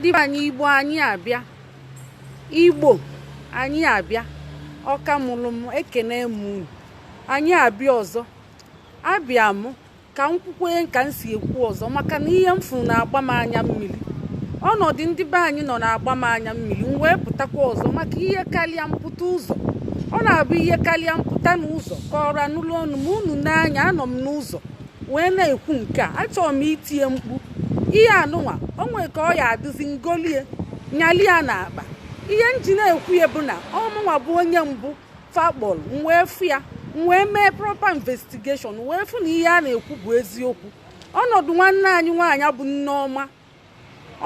Ndị be anyị, Igbo anyị abịa, Igbo anyị abịa. Ọka mụrụ m, ekene m unu. Anyị abịa ọzọ. Abịa m ka m kwukwe ka m si ekwu ọzọ, maka na ihe m fụrụ na-agba m anya mmiri. Ọnọdụ ndị be anyị nọ na-agba m anya mmiri. M wee pụtakwa ọzọ maka ihe karịa mpụta ụzọ. Ọ na-abụ ihe karịa mpụta n'ụzọ ka ọra nụlụ ọnụ ma unu n'anya. Anọ m n'ụzọ wee na-ekwu nke a. Achọrọ m itinye mkpu ihe anụnwa. O nwere ka ọ ya adịzi ngolie nyali ya na akpa. Ihe nji na-ekwu ya bụ na ọmụnwa bụ onye mbụ fakpọrọ m wee fụ ya, m wee mee proper investigation, wee fụ na ihe a na-ekwu bụ eziokwu. Ọnọdụ nwanne anyị nwaanyị bụ Nneọma,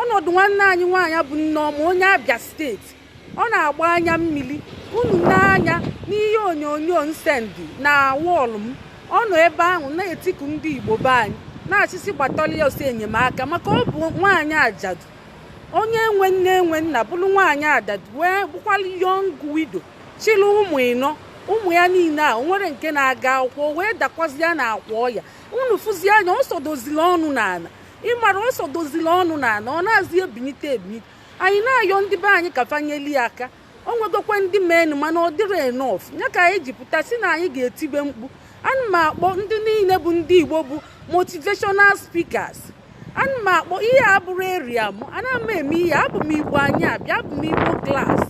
ọnọdụ nwanne anyị nwaanyị bụ Nneọma, onye Abia Steeti, ọ na-agba anya mmiri. Unu n'anya n'ihe onyonyo nsendi na wall m, ọ nọ ebe ahụ na-etiku ndị Igbo be anyị, na-achịsị gbatọrọ ya ọsọ enyemaka, maka ọ bụ nwaanyị ajadu, onye enwe nne enwe nna, bụrụ nwaanyị adadu, wee bụkwala young widow, chịrị ụmụ ịnọ. Ụmụ ya niile a, o nwere nke na-aga akwụkwọ, wee dakwazie na akwa ọya. Unu fụzie anya, ọ sọdozili ọnụ n'ala. Ịmara ọ sọdozili ọnụ n'ala, ọ na-azị ebinite ebinite. Anyị na-ayọ ndị be anyị ka fanyeli ya aka. O nwegokwe ndị menu, mana ọ dịrị enough. Ya ka anyị ji pụta si na anyị ga-etibe mkpu. Ana m akpọ ndị niile bụ ndị Igbo bụ motivational speakers. Ana m akpọ ihe a bụrụ area m. Ana m eme ihe, abụ m Igbo anyị abịa, abụ m Igbo class,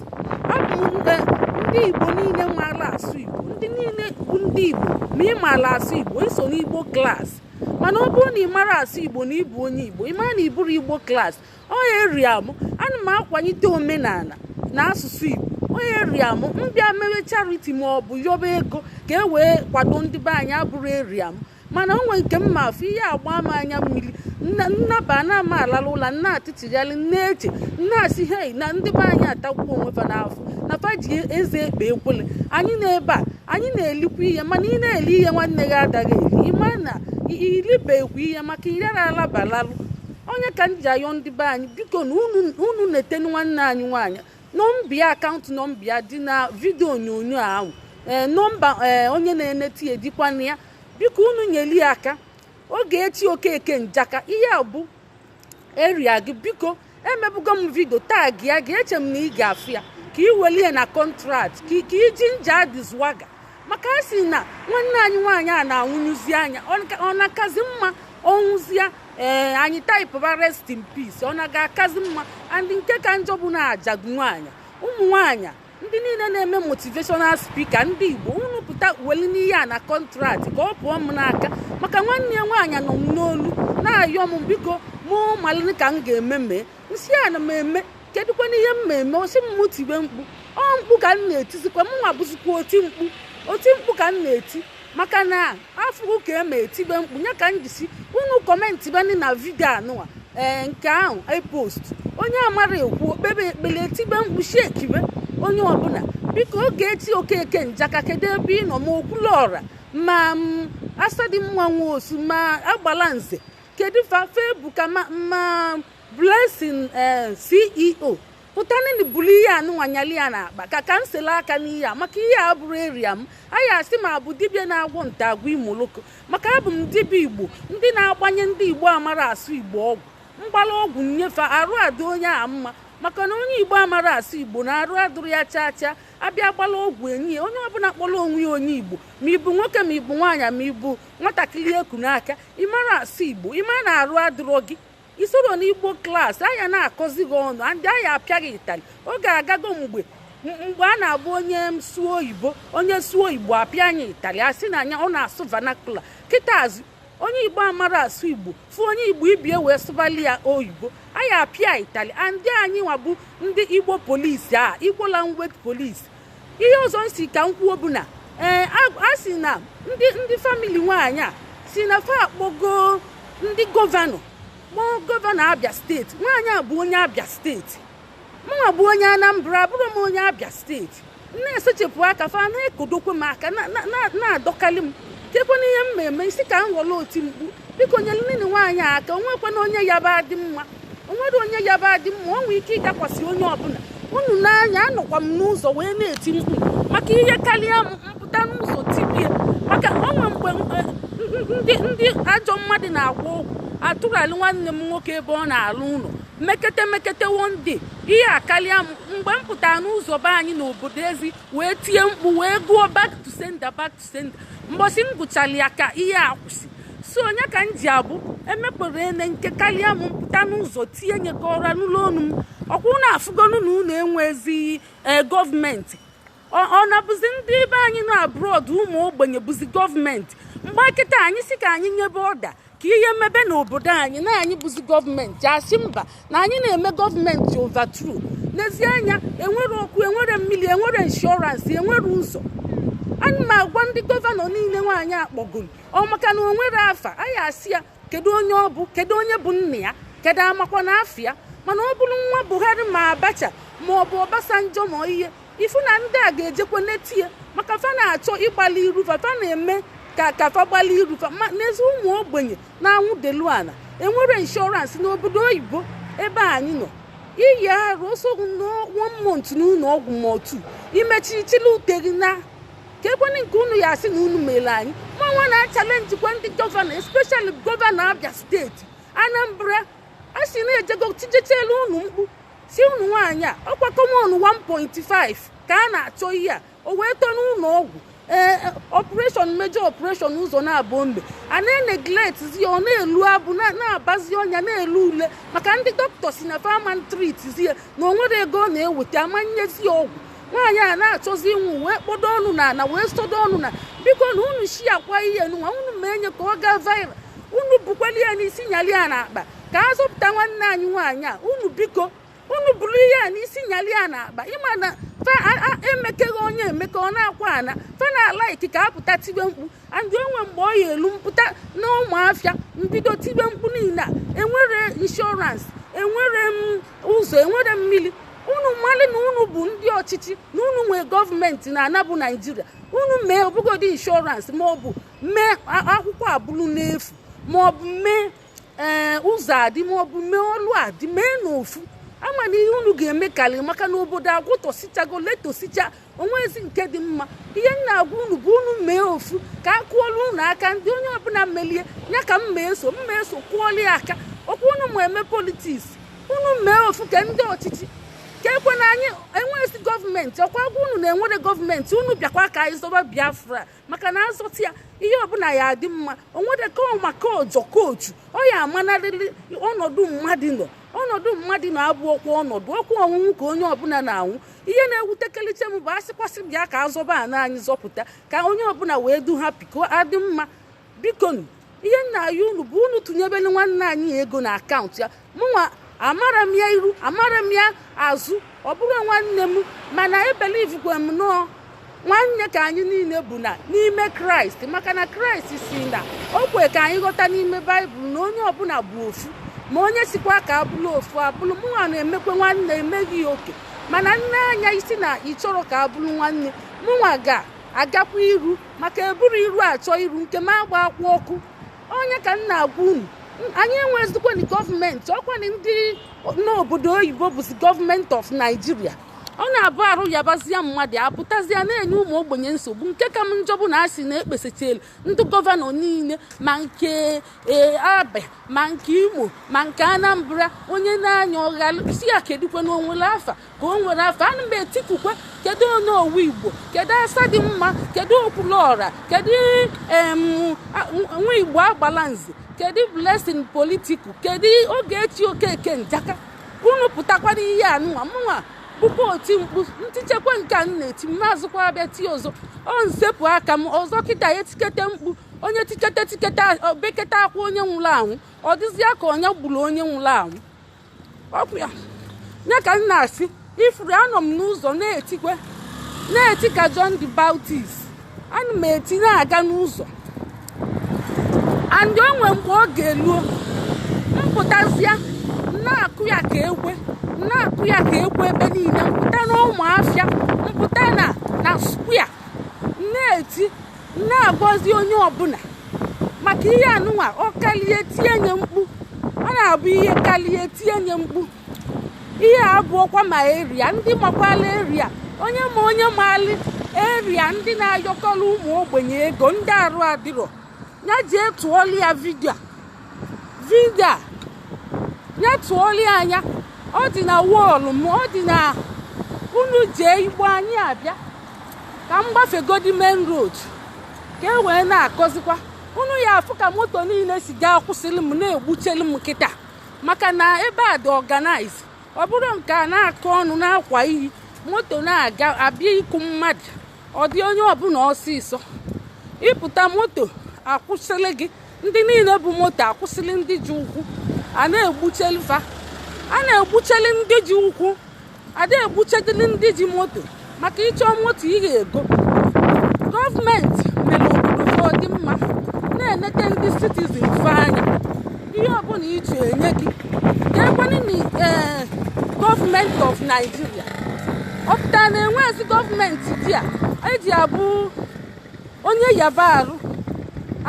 abụ m ndị Igbo niile maara asụ Igbo. Ndị niile bụ ndị Igbo, ma ị maara asụ Igbo, iso n'Igbo class. Mana ọ bụrụ na ị mara asụ Igbo na ịbụ onye Igbo, ị mara na ị bụrụ Igbo class. Ọ area m, ana m akwalite omenala na asụsụ Igbo. Onye area m, mbịa mewe charity ma ọ bụ yọba ego ka e wee kwado ndị be anyị, abụrụ area m. Mana o nwere nke m ma afụ ihe agba m anya mmiri. Nnaba na ama alala ụla, nna atịtịgharị, nna-eche, nna asị, hei, na ndị be anyị atagbuo onwe fa n'afọ na fa ji eze ekpe ekwele. Anyị na-ebe a, anyị na-elikwa ihe, mana ị na-eli ihe nwanne gị adaghị eli. Ịma na ilibekwa ihe maka ịrara alabalalụ. Onye ka m ji ayọ ndị be anyị, biko, na unu na-etenu nwanne anyị nwaanyị. Nọmba ya, account number ya dị na video onyonyo ahụ. Ee, nọmba ee onye na-eneti ya dịkwana ya. Biko, unu nyeli ya aka. Ogechi Okeke Njaka, ihe a bụ area gị. Biko, emebugo m video tag ya. Ga-eche m na ị ga-afụ ya ka ị welie na contact ka iji nja dizwaga, maka a sị na nwanne anyị nwaanyị a na-anwụnyụzi anya. Ọ na-akazi mma ọnwụzia. Ee, anyị taịpụba "rest in peace", ọ na ga-akazi mma. And nke ka njọ bụ na ajadu nwaanyị, ụmụ nwaanyị, ndị niile na-eme motivational speaker, ndị Igbo, unu pụta weli n'ihe a na contact ka ọ pụọ m n'aka, maka nwanne ya nwaanyị nọ m n'olu na-ayọ m, biko, mụ malị ka m ga-eme. Mee nsị a na m eme, kedụkwana ihe m ma eme? Osi m mụ tibe mkpu. Ọ mkpu ka m na-etizikwa. M nwa bụzikwa oti mkpu, oti mkpu ka m na-eti, maka na afụrụ ka eme etibe mkpu ya ka m jisi unu comment bani na video anụwa. Ee, nke ahụ epost, onye amara ekwu okpebe ekpele, etibe mkpu, shekibe onye ọbụla. Biko, Ogechi Okeke Njaka, kedu ebe ị nọ? Ma Okwuluọra, ma m Asadi mma Nwosu, ma Agbala Nze, kedu fa Ebuka, ma Blessing, ee, CEO, pụtanini bulu ihe anụnwanyali ya n'akpa ka m sele aka n'ihe a, maka ihe a bụrụ area m. Anyị asị ma abụ dibịa na-agwọ nta agwọ imoloko, maka abụ m dibịa Igbo, ndị na-agbanye ndị Igbo amara asụ Igbo ọgwụ mgbala ọgwụ nnyefe arụ adị onye a mma, maka na onye Igbo amara asụ Igbo na arụ adụrụ ya chaa chaa. Abịa gbala ọgwụ enyi ya. Onye ọbụla kpọrọ onwe ya onye Igbo, ma ịbụ nwoke, ma ịbụ nwaanyị, ma ịbụ nwatakịrị eku n'aka, ịmara asụ Igbo, ịmara na arụ adụrọ gị, isoro n'Igbo class, anya na-akọzi gị ọnụ, ndị anya apịa gị ịtarị. Oge agago mgbe a na-abụ onye sụọ oyibo, onye sụọ Igbo apịa anya ịtarị, asị na anya ọ na-asụ vernacular. Kịta azụ, onye Igbo amara asụ Igbo fụ onye Igbo ibie wee sụbali ya oyibo, anyị apịa ịtarị. Ndị anyị nwa bụ ndị Igbo police a, Igbo language police. Ihe ọzọ m si ka m kwuo bụ na ee, a sị na ndị family nwaanyị a si na fa akpọgo ndị governor, kpọọ governor Abia Steeti. Nwaanyị a bụ onye Abia Steeti, mụnwa bụ onye Anambra, abụrụ m onye Abia Steeti. Na-esechepụ aka fa na-ekodokwe m aka, na-adọkalị m kekwana ihe m ma eme isi ka m ghọrọ oti mkpu. Biko, nyere nne nwaanyị a aka. Onwekwana onye yaba adị mma, onwere onye yaba adị mma, o nwee ike ịdakwasị onye ọbụla. Unu n'anya, anọkwa m n'ụzọ wee na-eti mkpu maka ihe karịa m mpụta n'ụzọ tibie, maka onwe mgbe ndị ajọ mmadụ na-agwọ ọgwụ atụrụalụ nwanne m nwoke ebe ọ na-alụ ụlọ. Mekete mekete one day, ihe akarịa m. Mgbe m pụtara n'ụzọ be anyị n'obodo ezi wee tie mkpu, wee gụọ "Back to sender, back to sender." Mbọsị m gụchara ya ka ihe a kwụsị. So onye ka m ji abụ emekpere ene nke karịa m mpụta n'ụzọ tie nye ka ọra n'ụlọ ọnụ m. Ọkwa unu afụgonu na unu enwezi ee gọọmenti. Ọ na-abụzi ndị be anyị nọ abroad, ụmụ ogbenye, bụzi gọọmenti. Mgbe kịta anyị si ka anyị nyebe ọda ka ihe mebe n'obodo anyị na anyị bụzi gọọmenti, asị mba, na anyị na-eme gọọmenti overthrow. N'ezie anya, enwere ọkụ, enwere mmiri, enwere insurance, enwere ụzọ. Ana m agwa ndị governor niile, nwaanyị akpọgoro ọ maka na o nwere afa anyị asị ya kedu onye ọ bụ, kedu onye bụ nna ya, kedu amakwa na afọ ya. Mana ọ bụrụ nwa Buhari ma Abacha ma ọ bụ Obasanjo ma ihe ifu na ndị a ga-ejekwa netie maka fa na-achọ ịgbalị iru fa, fa na-eme ka fa gbalị iru fa. Ma n'ezi ụmụ ogbenye na-anwụ delu ala, enwere insurance n'obodo oyibo ebe anyị nọ, iyi arụ ọsọ one month n'ụlọ ọgwụ ma otu imechi chili ute gị na ka ekwene nke unu ya asị na unu mere anyị. Mmanwa na-achallengekwa ndị governor, especially governor Abia Steeti, Anambra, a sị na-ejego tijechela unu mkpu si unu nwaanyị a ọkwa common 1.5 ka a na-achọ ihe a o wee tọọ n'ụlọ ọgwụ, ee, operation, major operation ụzọ na-abụ mgbe a na-eneglect ya, ọ na-elu abụ na-abazi ọnya na-elu ule maka ndị dọkịta si na fa ama treat ya na o nwere ego ọ na-eweta amanyezi ya ọgwụ. Nwaanyị a na-achọzi ịnwụ wee kpodo ọnụ na ana wee sodo ọnụ na biko na unu shi akwa ihe nwa unu ma enye ka ọ gaa viral. Unu bukwali ya n'isi nyali ya n'akpa ka a zọpụta nwanne anyị nwaanyị a. Unu biko, unu buru ihe a n'isi nyali ya n'akpa. Ịma na fa emekeghị onye emeke ọ na-akwa ana fa na alaiki ka apụta tibe mkpu andị onwe mgbe ọ ya elu mpụta na ụmụafịa mbido tibe mkpu niile a. Enwere insurance, enwere m ụzọ, enwere mmiri. Unu mmalị na unu bụ ndị ọchịchị na unu nwee gọọmenti na anabụ Naijiria. Unu mee ọbụgodi insurance ma ọ bụ mee akwụkwọ abụrụ n'efu, ma ọ bụ mee ee ụzọ adị, ma ọ bụ mee ọlụ adị, mee n'ofu ama na ihe unu ga-eme karịrị maka na obodo agwụtọsichago letosicha onwezi nke dị mma. Ihe m na-agwa unu bụ unu mee ofu ka a kụọla unu aka. Ndị onye ọbụla melie ya ka m ma eso mma eso kụọla ya aka. Ọkwa unu ma eme politics, unu mee ofu ka ndị ọchịchị ka ekwe na anyị enweghịzi gọọmenti. Ọkwa gwa unu na enwere gọọmenti, unu bịakwa ka anyị zọba Biafra maka na azọta ya ihe ọbụla ya adị mma. Onwere ka maka ọjọ kochu ọ ya amanarịrị ọnọdụ mmadụ nọ, ọnọdụ mmadụ na-abụ ọkwa ọnọdụ ọkwa ọnwụnwụ ka onye ọbụla na-anwụ. Ihe na-ewutekeliche m bụ asịkwasị bịa ka azọba ana anyị zọpụta ka onye ọbụla wee du happy ka adị mma. Bikonu, ihe nna ya unu bụ unu tụnyebelu nwanne anyị ego na akaụntụ ya. Mụnwa amara m ya iru, amara m ya azụ, ọ bụrụ nwanne m, mana ebelievekwa m nọọ nwanne ka anyị niile bụ na n'ime Kraịst, maka na Kraịst si na o kwe ka anyị ghọta n'ime Baịbụl na onye ọbụla bụ ofu, ma onye sikwa ka abụlụ ofu abụlụ. Mụnwa na-emekwe nwanne emeghị ya oke, mana nne anya isi na ị chọrọ ka abụrụ nwanne mụnwa ga-agakwa iru maka eburu iru achọ iru nke m agba akwụ ọkụ. Onye ka m na-agwa unu, anyị enwezikwani gọọmenti, ọkwani ndị n'obodo oyibo bụzi gọọmenti of Naijiria. Ọ na-abụ arụ yabazie mmadụ apụtazie na-enye ụmụ ogbenye nsogbu. Nke ka m njọ bụ na a sị na ekpesachelu ndị governor niile, ma nke Abia, ma nke Imo, ma nke Anambra, onye na-anya ọgha si ya kedukwe na onwere afa ka o nwere afa. Ana m etikukwe, kedu onye owu Igbo, kedu asa dị mma, kedu Okwuluọra, kedu nwa Igbo agbala nze, kedu Blessing Political, kedu Ogechi Okeke Njaka? Unu pụtakwara ihe anụnwa. Mụnwa bụkwa oti mkpu ntichekwa nke a m na-eti maazịkwa abịa tie ọzọ ọ nsepụ aka m ọzọ kịta etikete mkpu onye tikete tikete bekete akwa onye nwụrụ anwụ, ọ dịzịa ka onye gburu onye nwụrụ anwụ. Ọkụ ya ya ka m na-asị ifuru. Anọ m n'ụzọ na-etikwe na-eti ka John the Baptist. Ana m eti na-aga n'ụzọ and o nwee mgbe ọ ga-eluo mpụtazịa na-akụ ya ka ekwe, na-akụ ya ka ekwe ebe niile. Mpụta na ụmụafịa, mpụta na square na-eti na-agọzi onye ọbụla maka ihe anụnwa. Ọ kalie tie nye mkpu, ọ na-abụ ihe kalie tie nye mkpu. Ihe a abụọkwa ma area ndị makwala area onye ma onye maali area ndị na-ayọkọrọ ụmụ ogbenye ego, ndị arụ adịrọ ya jee tụọla ya video a, video a ya tụọla ya anya. Ọ dị na wall m, ọ dị na unu jee Igbo anyị abịa. Ka m gbafegodi main road ka e wee na-akọzikwa unu ya afụ ka moto niile si gaa kwụsịrị m, na-egbuchelu m kịta, maka na ebe a dị organize. Ọ bụrụ nke a na-akọ ọnụ na-akwa iyi, moto na-aga abịa ịkụ mmadụ, ọ dị onye ọbụla ọsịsọ ịpụta. Moto akwụsịrị gị, ndị niile bụ moto akwụsịrị, ndị ji ụkwụ a na-egbuchelu fa, a na-egbucheli ndị ji ụkwụ, ada egbuchedili ndị ji moto, maka ịchọ moto ị ga-ego. Gọọmenti mere obodo ka ọ dị mma, na-enete ndị citizen fe anya. Ihe ọbụla ịchọ, enye gị. Ka ekwenụ na ee, gọọmenti of Nigeria, ọ pụtara na enwezi gọọmenti dị a eji abụ onye yaba arụ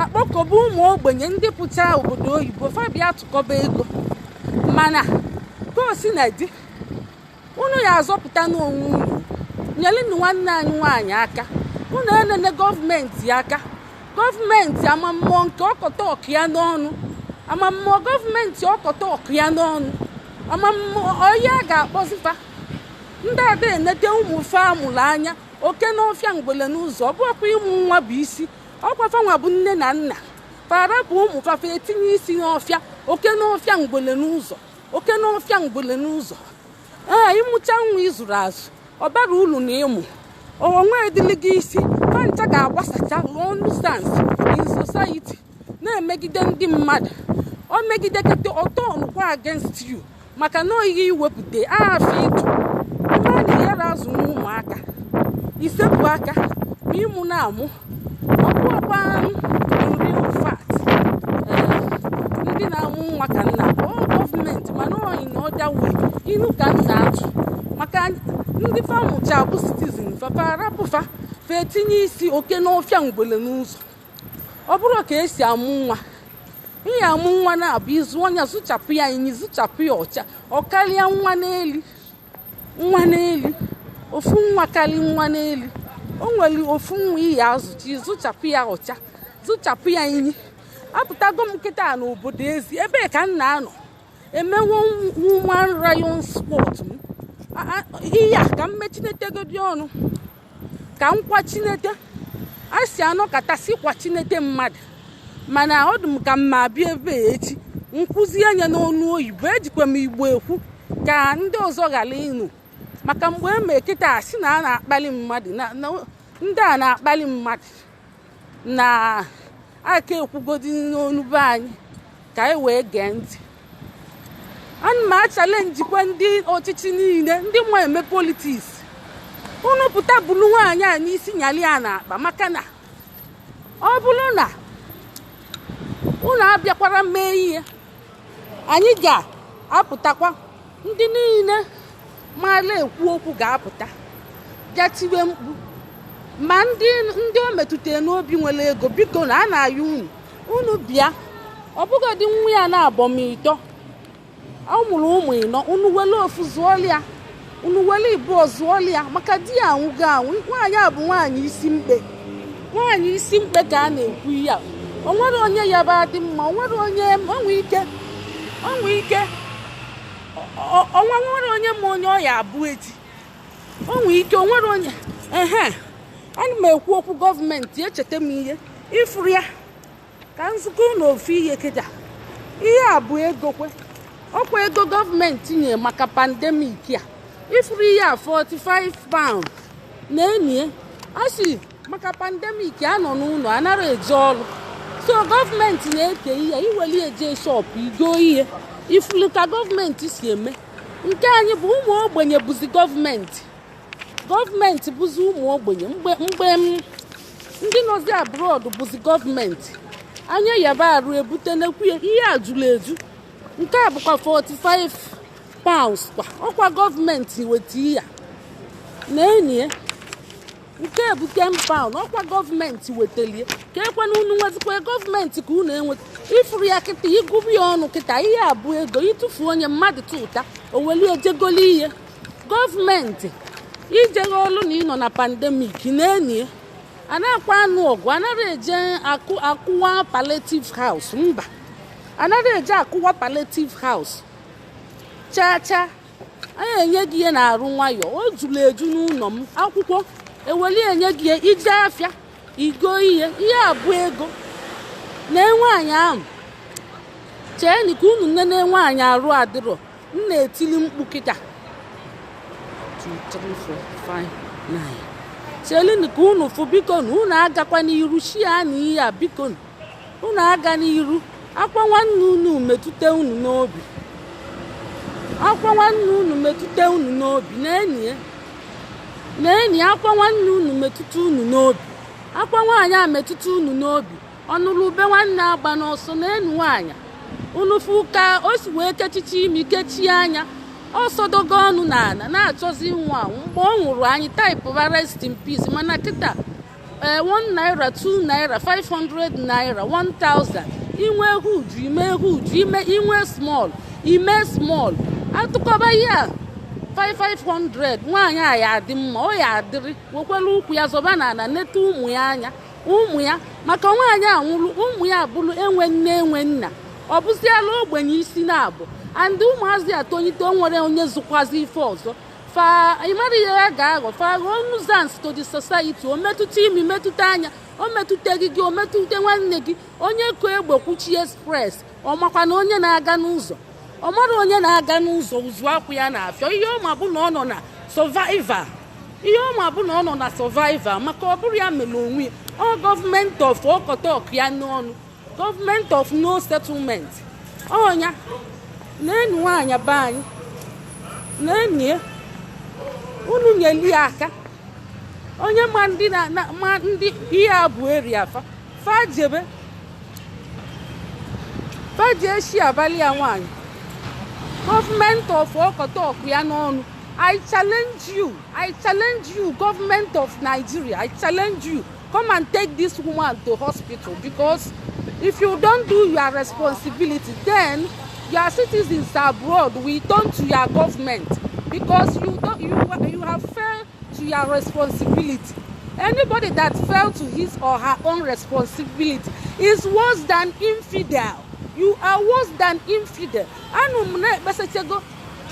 akpọkọba ụmụ ogbenye ndị pụcha obodo oyibo, fabia tụkọba ego. Mana ka o si na dị, unu ya azọpụta n'onwe unu. Nyelinu nwanne anyị nwaanyị aka. Unu enene gọọmenti aka. Gọọmenti ama mmụọ nke ọkọta ọkụ ya n'ọnụ, ama mmụọ gọọmenti ọkọta ọkụ ya n'ọnụ, ama mmụọ onye a ga-akpọzifa ndị ada enete ụmụ fe amụrụ anya oke n'ọfịa, mgbele n'ụzọ. Ọ bụrụkwa ịmụ nwa bụ isi ọkwa, fanwa bụ nne na nna fara bụ ụmụ fafa etinye isi n'ọfịa, oke n'ọfịa, mgbele n'ụzọ, oke n'ọfịa, mgbele n'ụzọ. Ee, ịmụcha nwa ịzụrụ azụ, ọ bara uru na ịmụ onwe dịlị gị isi. Fancha ga-agbasacha, ghọọ nuisance in society, na-emegide ndị mmadụ. O megidekete ọtọnụkwa against you, maka na oyighị iwepụta afọ ịtụ ebe a na-enyere azụ ụmụaka isepụ aka ma ịmụ na-amụ. Ọ bụrụkwa in real fact, ee, ndị na-amụ nwa ka nna ọ gọọmenti, mana oyi na other way inu ka m na-atụ, maka ndị famụcha bụ citizen fafa arapụfa fa etinye isi oke n'ọfịa, mgbele n'ụzọ. Ọ bụrụ ka esi amụ nwa, ihe amụ nwa na-abụ izu ọnya, zụchapụ ya inyi, zụchapụ ya ọcha, ọ karịa nwa n'eli, nwa n'eli, ofu nwa karịa nwa n'eli. O nwere ofu nwa iyi azụcha, zụchapụ ya ọcha, zụchapụ ya inyi. Apụtago m nkịta n'obodo ezi ebee ka m na-anọ emewo woman riot sport m. Ihe a ka m mechinetegodi ọnụ, ka m kwachinete a si anọkọta si kwachinete mmadụ, mana ọ dị m ka m ma abịa ebe a echi nkụzi anya n'ọnụ oyibo. Ejikwa m Igbo ekwu ka ndị ọzọ ghara ịnụ, maka mgbe e mee kịta asị na a na-akpali mmadụ ndị a na-akpali mmadụ na aka ekwugodi n'onu be anyị ka anyị wee gee ntị. Ana m achallengekwa ndị ọchịchị niile, ndị nwa eme politics, unu pụta bulu nwaanyị a n'isi, nyali ya n'akpa, maka na ọ bụrụ na unu abịakwara mee ihe, anyị ga-apụtakwa. Ndị niile maara ekwu okwu ga-apụta bịa tiwe mkpu. Ma ndị o metụtara n'obi nwere ego, biko, na a na-ayọ unu, unu bịa. Ọ bụgodị nwa ya na-abọ m ịtọ, ọ mụrụ ụmụ ịnọ, unu were ofu zụọla ya, unu were ịbụọ zụọla ya, maka di ya anwụgo anwụ. Nwaanyị a bụ nwaanyị isi mkpe, nwaanyị isi mkpe ka a na-ekwu ihe a. O nwere onye ya bụ adị mma, o nwere onye onwe ike, onwe ike ọnwa, nwere onye ma onye ọ ya abụ echi. Onwe ike, o nwere onye ehe. Ana m ekwu okwu gọọmenti, echeta m ihe ifuru ya ka nzukọ ụlọ ofu ihe kịta. Ihe a bụ ego kwe ọkwa ego gọọmenti nye maka pandemic a. Ifuru ihe a, £45 na enyi a sị maka pandemic a nọ n'ụlọ, anara eje ọrụ, so gọọmenti na-eke ihe iweli eje shop igo ihe. Ifuru ka gọọmenti si eme nke anyị bụ ụmụ ogbenye bụzi gọọmenti, gọọmenti bụzi ụmụ ogbenye. Mgbe m ndị nọzi abroad bụzi gọọmenti anya yaba arụ ebute nekwu ihe a jụrụ eju. Nke a bụkwa £45 kwa, ọkwa gọọmenti weta ihe a na enyi ya. Nke a bụ £10, ọkwa gọọmenti wetalie. Ka ekwana unu nwezikwa gọọmenti ka unu enweta. Ifuru ya kịta, ịgụbụ ya ọnụ kịta, ihe a bụ ego ịtụfu onye mmadụ tụta o weli ejegoli ihe gọọmenti ijeghe ọlụ na ịnọ na pandemic na enyi ya. A na-akwa anụ ọgụ, anaghị eje akụ akụwa palliative house. Mba, anaghị eje akụwa palliative house chaa chaa. Anyị enye gị ihe na-arụ nwayọ. O juru eju n'ụlọ m. Akwụkwọ eweli enye gị ihe, ije afịa igo ihe. Ihe a bụ ego na nwaanyị ahụ. Cheeni ka unu nene nwaanyị arụ adịrọ. M na-etili mkpu kịta. 2 3 4 5 9. Chelinu ka unu fụ, biko. Na unu agakwa n'iru shia na ihe a, biko. Unu aga n'iru. Akwa nwanne unu metụta unu n'obi. Akwa nwanne unu metụta unu n'obi. Na-enyi na-enyi, akwa nwanne unu metụta unu n'obi. Akwa nwaanyị a metụta unu n'obi. Ọnụrụ ube nwanne agba n'ọsọ. Na-enu nwaanyị, unu fụ ka o si wee kechichi imi, kechie anya, ọsọdogo ọnụ n'ala, na-achọzi ịnwụ anwụ. Mgbe ọ nwụrụ, anyị taịpụba "Rest in peace." Mana kịta ee, 1 naira, 2 naira, 500 naira, 1000. Inwe huge, ime huge, ime inwe small, ime small. Atụkọba ihe a 5500, nwaanyị a ya adị mma. Ọ ya adịrị wekwere ụkwụ ya zọba n'ala, neta ụmụ ya anya, ụmụ ya. Maka nwaanyị a nwụrụ, ụmụ ya abụrụ enwe nne, enwe nna. Ọ bụziala ogbenye isi na-abụ and ụmụazị atonyite. O nwere onye zụkwazi ife ọzọ fa. Ịmara ihe ya ga-aghọ? Fa ghọọ nuisance to the society. O metụta imi, metụta anya, o metụta gị gị, o metụta nwanne gị. Onye ko egbe kwuchi express, ọ makwa na onye na-aga n'ụzọ, ọ mara onye na-aga n'ụzọ ụzụ akwụ ya na-afịọ. Ihe ọma bụ na ọ nọ na survival. Ihe ọma bụ na ọ nọ na survival, maka ọ bụrụ ya mere onwe ya. Ọ government of ọkọtọk ya n'ọnụ, government of no settlement. Ọnya na-enu nwaanyị be anyị na-enie. Unu nyeli ya aka. Onye ma ndị na ma ndị ihe a bụ eri afa fa jebe, fa ji eshi abalị ya. Nwaanyị government of ọkọtọkụ ya n'ọnụ. I challenge you, I challenge you, government of Nigeria, I challenge you. Come and take this woman to hospital, because if you don't do your responsibility, then your citizens abroad will turn to your government, because you don't you have failed to your responsibility. Anybody that fail to his or her own responsibility is worse than infidel. You are worse than infidel. Anụ m na-ekpesachego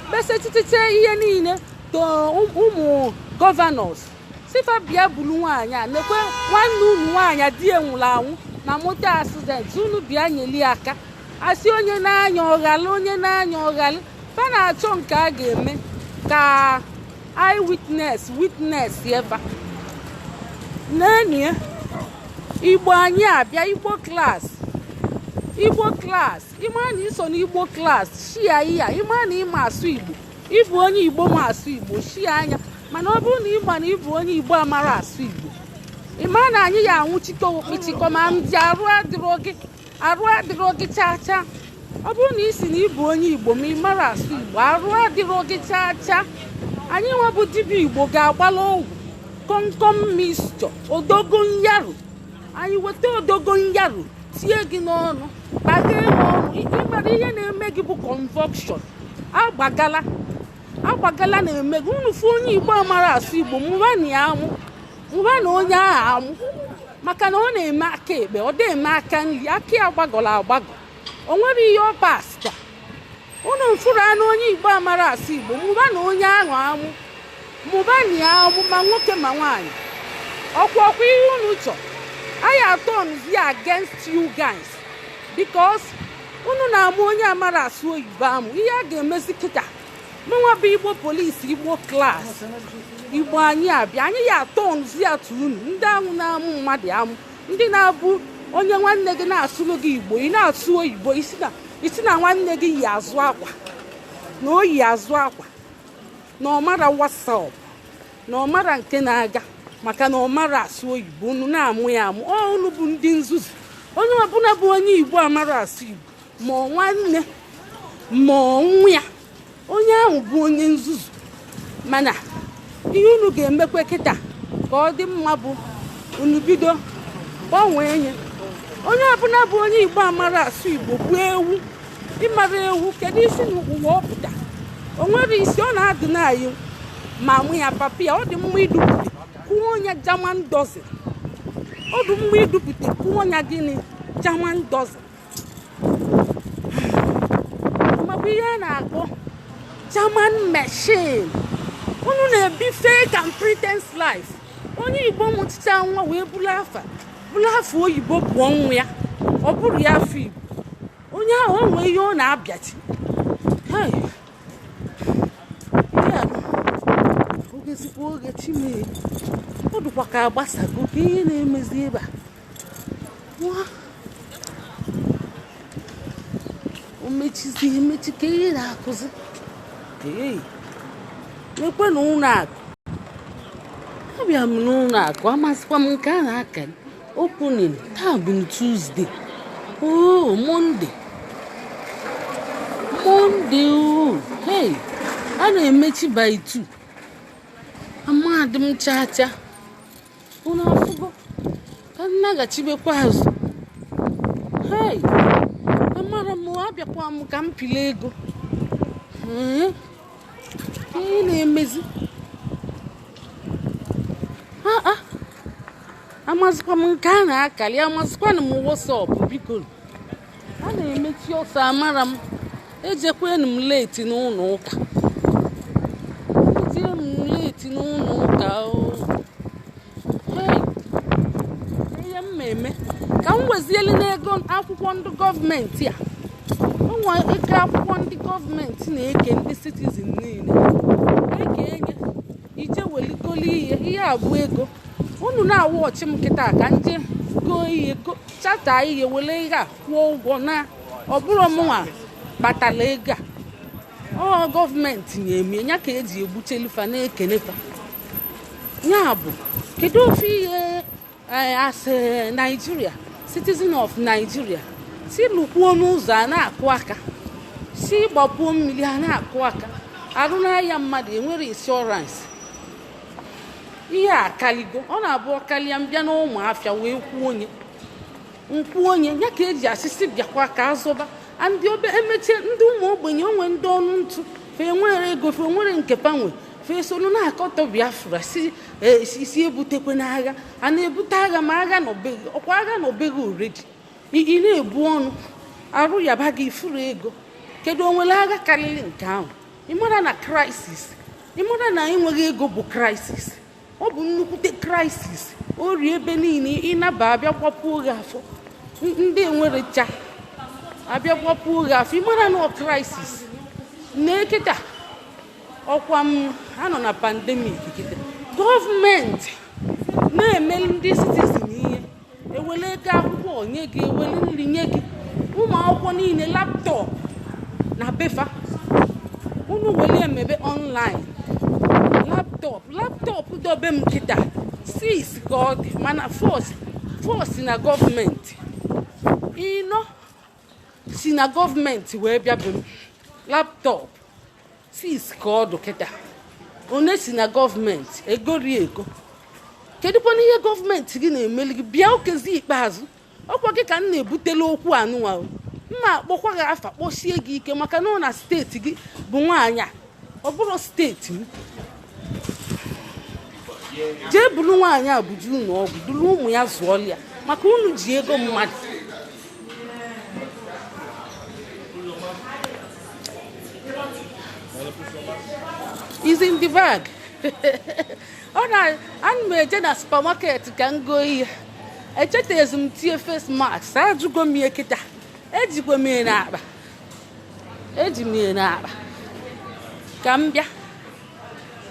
kpesachiteche ihe niile to ụmụ governors, sifa bịa bulu nwaanyị a. Nekwe nwanne unu nwaanyị, di ya nwụrụ anwụ na moto accident. Unu bịa nyeli aka. Asị onye na-anya ọghalị, onye na-anya ọghalị. Fa na-achọ nke a ga-eme ka eyewitness witness eva n'enyi. Igbo anyị abịa. Igbo class, Igbo class. Ịma na iso n'Igbo class, shia iya. Ịma na ịma asụ Igbo, ịbụ onye Igbo ma asụ Igbo, shia anya. Mana ọ bụrụ na ịma na ịbụ onye Igbo amara asụ Igbo, ịma na anyị ya anwụchikọ okpichikọ ma ndị arụ adịrọ gị, arụ adịrọ gị chaa chaa. Ọ bụrụ na ị si na ịbụ onye Igbo ma ị mara asụ Igbo, arụ adịrọ gị chaa chaa. Anyị nwebụ dibịa Igbo ga-agbala ọgwụ komkom mixture odogo nyarụ. Anyị weta odogo nyarụ tie gị n'ọnụ, gbagee n'ọnụ. Ịmara ihe na-eme gị bụ convulsion. Agbagala agbagala na-eme gị. Unu fụ onye Igbo amara asụ Igbo, mụba na ya amụ, mụba na onye ahụ amụ, maka na ọ na-eme aka ekpe, ọ na-eme aka nri, aka ya gbagọrọ agbagọ. O nwere ihe ọ pasta. Unu mfụrụ anụ onye Igbo amara asụ Igbo, mụba na onye ahụ amụ, mụba na ya amụ, ma nwoke ma nwaanyị. Ọkwa ọkwa ihe unu chọ, anyị atọnzi against you guys, because unu na-amụ onye amara asụ oyibo amụ. Ihe a ga-emezi kịta, mụnwa bụ Igbo police, Igbo class, Igbo anyị abịa. Anyị ya atọnzi atụ unu ndị ahụ na-amụ mmadụ amụ, ndị na-abụ onye nwanne gị na-asụrụ gị Igbo, ị na-asụ oyibo, isi na nwanne gị yi azụ akwa, na o yi azụ akwa, na ọ mara WhatsApp, na ọ mara nke na-aga, maka na ọ mara asụ oyibo. Unu na-amụ ya amụ. Ọ unu bụ ndị nzuzu. Onye ọbụla bụ onye Igbo amara asụ Igbo, ma ọ nwanne ma ọ nwa ya, onye ahụ bụ onye nzuzu. Mana ihe unu ga-emekwe kịta ka ọ dị mma bụ unu bido gbanwee nye. Onye ọbụla bụ onye Igbo amara asụ Igbo bụ ewu. Ịmara ewu, kedu isi na ụwa ọ pụta? O nwere isi ọ na-adị n'anyị ma mụ ya papa ya. Ọ dị mma idupụta kwuo onye German dozen. Ọ dị mma idupụta kwuo onye gịnị? German dozen. Makwa ihe a na-akpọ German machine. Unu na-ebi fake and pretense life. Onye Igbo mụchicha nwa wee bụrụ afa, bụrụ afa oyibo, pụọ nwa ya, ọ bụrụ ya afọ Igbo, onye ahụ o nwee ihe ọ na-abịachi. Hey! Ya ogezikwa oge chimee, ọ dịkwa ka agbasago ka ihe na-emezi ebe a. Nwa o mechizi emechi ka ihe na-akụzi. Ee, ekwe na ụlọ akụ, abịa m n'ụlọ akụ, amasịkwa m nke a na-aka opening taa bụ Tuesday, oh, Monday, Monday oh, hey, a na-emechi by 2. Amadị m chaa chaa. Unu afụgo ka nnaghachibekwa azụ. Hey, amara m, abịakwa m ka m pile ego. Ee, ihe na-emezi a amazikwa m nke a na-akali, amazikwana m WhatsApp, biko. A na-emechi ọsọ, amara m, ejekwenu m late n'ụlọ ụka, ejee m late n'ụlọ ụka o. Hey, ihe m ma eme ka m wezielu n'ego akwụkwọ ndị gọọmenti a, onwe ego akwụkwọ ndị gọọmenti na-eke ndị citizen niile, eke enye ije weligolo ihe. Ihe a bụ ego unu na-awụ ọchị m kịta ka nje goo ihe, chata ihe, were ihe a kwụọ ụgwọ. Na ọ bụrụ mụnwa kpatara ego a, ọ gọọmenti na-eme ya ka eji egbuchelifa na-ekenefa. Ya bụ, kedu ofe ihe as a Nigeria, citizen of Nigeria, si lụkwuo n'ụzọ a na-akụ aka, si gbapuo mmiri a na-akụ aka, arụ n'ahịa mmadụ enwere insurance? Ihe a akaligo. Ọ na-abụ ọkalịa mbịa na ụmụ afịa wee kwuo onye nkwuo onye ya ka eji asịsị bịakwa ka azụba ndị obe emechie, ndị ụmụ ogbenye onwe, ndị ọnụ ntụ fe nwere ego, fe nwere nke panwe, fe solu na-akọtọ Biafra, si isi ebutekwe n'agha a na-ebute agha, ma agha nọbeghị, ọkwa agha nọbeghị already. Ị na-ebu ọnụ arụ yaba gị ifuru ego. Kedu onwere agha karịrị nke ahụ? Ịmara na crisis, ịmara na enweghị ego bụ crisis, ọ bụ nnukwute crisis. O rie ebe niile, ịnaba abịa gbapuo gị afọ, ndị enwere cha abịa gbapuo gị afọ, ịmara na ọ crisis. Na kịta ọkwa m anọ na pandemic kịta, gọọmenti na-eme ndị citizen ihe, ewele ego akwụkwọ nye gị, ewele nri nye gị, ụmụ akwụkwọ niile laptop na befa, unu were emebe online. Laptop, laptop dobe m kịta 6 ka ọ dị, mana 4 si na gọọmenti, ịnọ si na gọọmenti wee bịa be m. Laptop 6 ka ọ dị kịta, one si na gọọmenti egori ego. Kedụkwana ihe gọọmenti gị na-emeli gị? Bịa okezi ikpeazụ, ọkwa gị ka m na-ebutela okwu anụnwa o. Mma akpọkwa gị afa, kpọsie gị ike, maka na ọ na steeti gị bụ nwaanyị a, ọ bụrụ steeti m. Jee buru nwaanyị a buju ụlọ ọgwụ, duru ụmụ ya zụọla ya, maka unu ji ego mmadụ. Is in the bag. Ọ na ana m eje na supermarket ka m goo ihe, echetezi m tie face mask, ajụgo m ya kịta. Ejikwa m ya n'akpa, eji m ya n'akpa ka m bịa,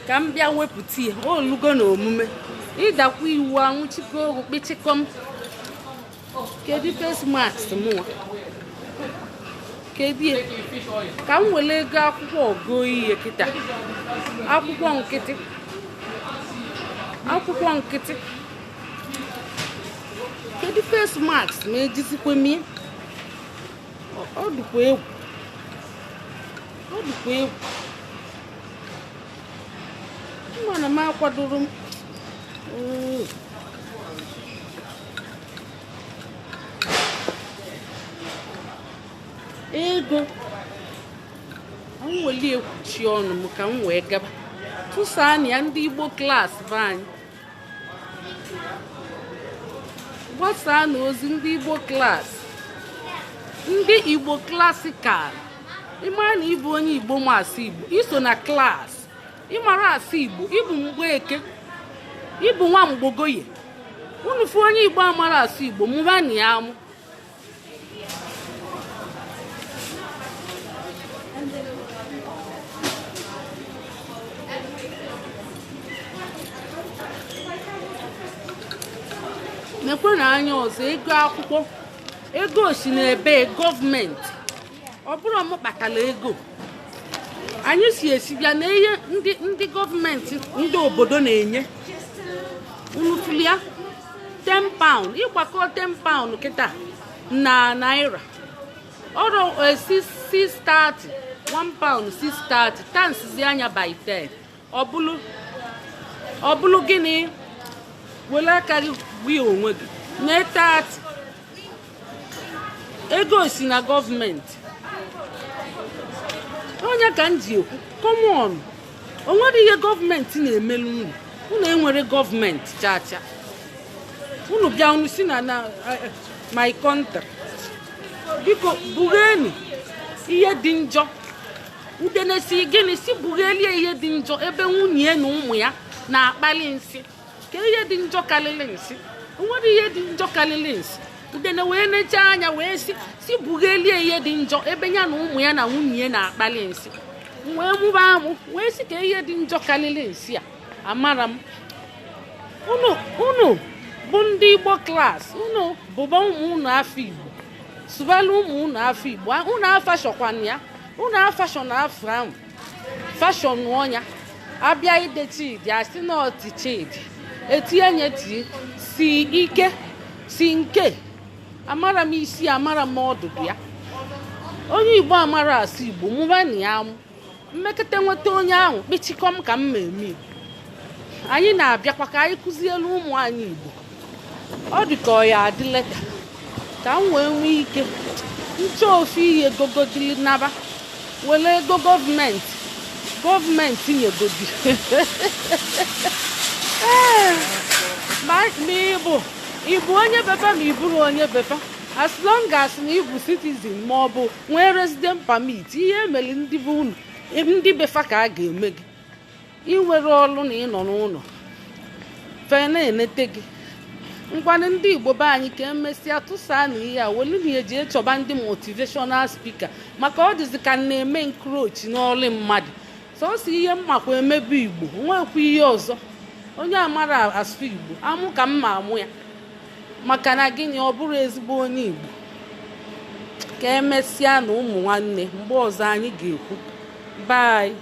ka m bịa wepụta ya. Olugo na omume ịdakwa iwu anwụchikọ ogu kpịchịkọm. Kedu face mask mụnwa? Kedu ya? Ka m were ego akwụkwọ goo ihe kịta, akwụkwọ nkịtị, akwụkwọ nkịtị. Kedu face mask ma ejizikwa mie? Ọ dịkwa egwu, ọ dịkwa egwu. Mana m akwadoro m. Oo. Ego m weli ekwuchi ọnụ m ka m wee gaba tụsaa na ya. Ndị Igbo class be anyị, gbasaa na ozi. Ndị Igbo class, ndị Igbo classical. Ịmara na ịbụ onye Igbo ma asụ Igbo, iso na class. Ịmara asụ Igbo, ịbụ Mgbeke, ịbụ nwa Mgbogoye. Unu fụ onye Igbo amara asụ Igbo, mụba na ya amụ. Nekwe na anya ọzọ, ego akwụkwọ, ego si n'ebe gọọmenti. Ọ bụrụ m kpatara ego anyị si esi bịa na ihe ndị gọọmenti, ndị obodo na-enye unu fụlia 10 pound. Ịgbakọ 10 pound kịta na naira, ọrụ 630. 1 pound 630, times anya by 10, ọ bụlụ gịnị? Were aka gị gwa onwe gị na 30. Ego si na gọọmenti. Onye ka m ji ekwu, come on, o nwere ihe gọọmenti na-emelu unu? Unu enwere gọọmenti cha cha. Unu bịa, unu si na my country. Biko, bugheni ihe dị njọ. Udene si gịnị? Si bughelie ihe dị njọ ebe nwunye na ụmụ ya na-akpali nsị. Ka ihe dị njọ karịrị nsị? O nwere ihe dị njọ karịrị nsị? Udene wee nechaa anya wee si bughelie ihe dị njọ ebe ya na ụmụ ya na nwunye ya na-akpali nsị. Wee mụba amụ wee sị ka ihe dị njọ karịrị nsị a, amara m. Unu, unu bụ ndị Igbo class, unu bụba ụmụ unu afọ Igbo, sụbala ụmụ unu afọ Igbo. Unu afashọkwana ya, unu afashọn afọ ahụ, fashion ọnya abịa ide Chidi, asị na ọtị Chidi, etinye nye tie si ike si nke amara m isi, amara m ọdụdụ ya. Onye Igbo amara asụ Igbo, mụba na ya amụ. Mmekọta nweta onye ahụ kpịchikọm ka m ma eme. Anyị na-abịakwa ka anyị kụzielu ụmụ anyị Igbo. Ọ dị ka ọ ya adị later ka m wee nwee ike nchọ ofe ihe gogodili naba, were ego gọọmenti nyegodi. Ee, ma ịbụ onye befa, ma ị bụrụ onye befa, as long as na ịbụ citizen ma ọ bụ nwee resident permit, ihe emere ndị be unu, ndị befa, ka a ga-eme gị. Inwere ọlụ na ịnọ n'ụlọ fe na-enete gị. Ngwanụ, ndị Igbo be anyị, ka emesịa. Tụsaa na ihe a, welu na eji echọba ndị motivational speaker, maka ọ dịzị ka m na-eme encroach n'ọlụ mmadụ. Sọsọ ihe mmakwa emebe Igbo, nwekwa ihe ọzọ. Onye amara asụ Igbo, amụ ka mma amụ ya, maka na gịnị? Ọ bụrụ ezigbo onye Igbo. Ka emesịa na ụmụ nwanne, mgbe ọzọ anyị ga-ekwu. Bye.